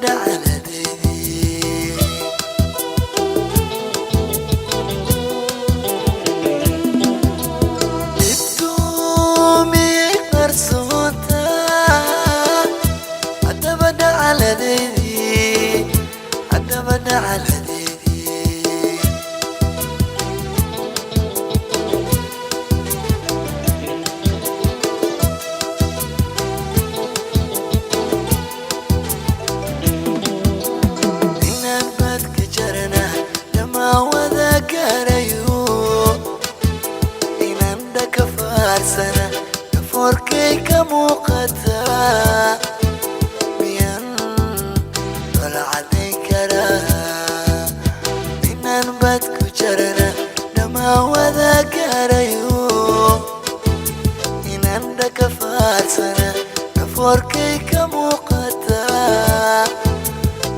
Dhacaladeedii dhibtu miyay qarsoontaa? Haddaba dhacaladeedii, haddaba dhacaladeedii. Inaan badka jarana dhammaan wada gaarayo, inaan dhaka faarsana dhafoorkay ka muuqataa, miyaan dola caddayn karaa? Inaan badku jarana dhammaan wada gaarayo, inaan dhaka faarsana dhafoorkay ka muuqataa,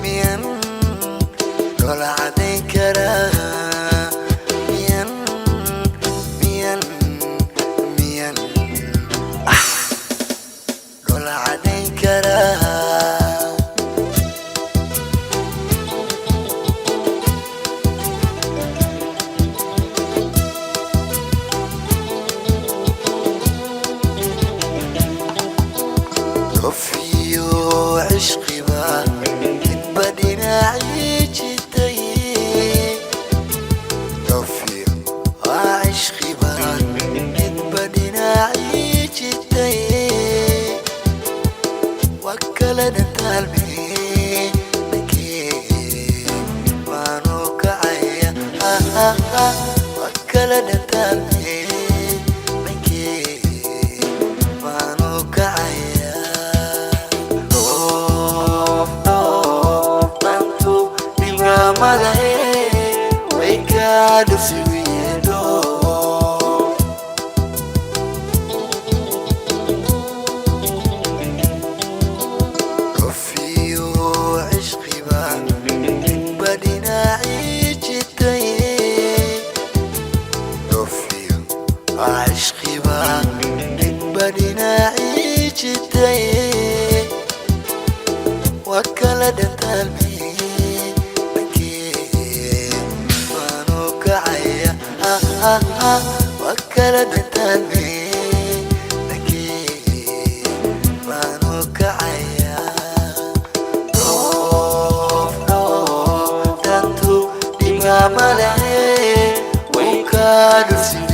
miyaan dola caddayn karaa? Miyaan, miyaan, miyaan dola caddayn karaa? Qofiyo cishqiba midba dhinacii jitay, qofiyo cishqiba midba dhinacii jitay, waa kala dhantaalme dhankee waanu kacaya, waa kala dhantaalme dhankee waanu kacaya. Dhoof dhoof dhantu dhibamadahe way kaa dhursugiye dhoof. Qofiyo cishqiba midba dhinacii jitay, qofiyo cishqiba midba dhinacii jitay, waa kala dhantaalme dhankee waanu kacaya, waa kala dhantaalme dhankee waanu kacaya. Dhoof dhoof dhantu dhibama lehe way kaa dhursugiye.